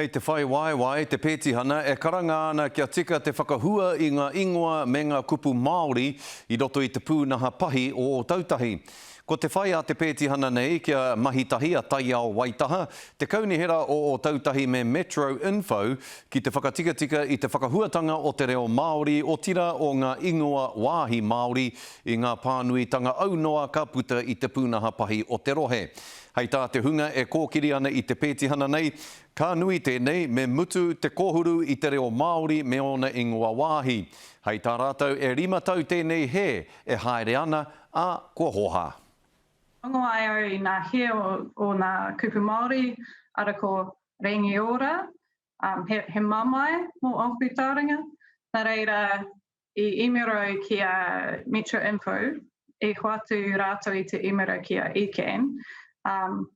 Kei te whai waewae te pētihana e karanga ana kia tika te whakahua i ngā ingoa me ngā kupu Māori i roto i te pūnaha pahi o Ōtautahi. Ko te whai a te pētihana nei kia mahi tahi a Taiao Waitaha, te Kaunihera o Ōtautahi me Metro Info ki te whakatikatika i te whakahuatanga o te reo Māori otirā o ngā ingoa wāhi Māori i ngā pānuitanga aunoa ka puta i te pūnaha pahi o te rohe. Hei tā te hunga e kōkiri ana i te pētihana nei, ka nui tēnei, me mutu te kōhuru i te reo Māori me ōna ingoa wāhi. Hei tā rātou e rima tau tēnei hē e haere ana, ā, kua hōhā. Rongo ai au i ngā hē o ngā kupu Māori, ara ko Rangiora, he, he mamae mō ōku taringa, nā reira I īmera au ki a Metro Info, i hoatu rātou i te īmera ki a ECAN. Um,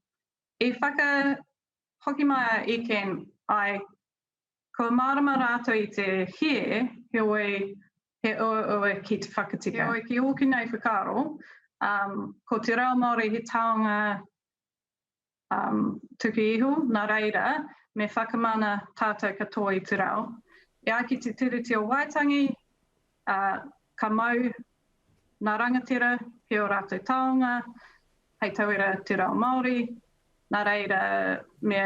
i whakahoki mai a ECAN, ai, kua mārama rātou i te hē, heoi, he uaua ki te whakatika. Heoi, ki ōku nei whakaaro, um, ko te reo Māori he taonga um, tuku iho, nā reira, me whakamana tātou katoa i te reo. E ai ki te Tiriti o Waitangi, uh, ka mau nā rangatira ki ō rātou taonga, hei tauira te reo Māori, nā reira me,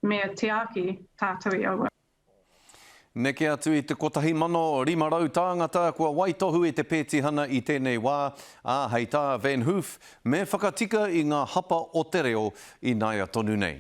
me tiaki tātou i aua. Neke atu i te 1,500 tāngata kua waitohu i te pētihana i tēnei wā, ā, hei tā Van Hoof, me whakatika i ngā hapa o te reo ināia tonu nei.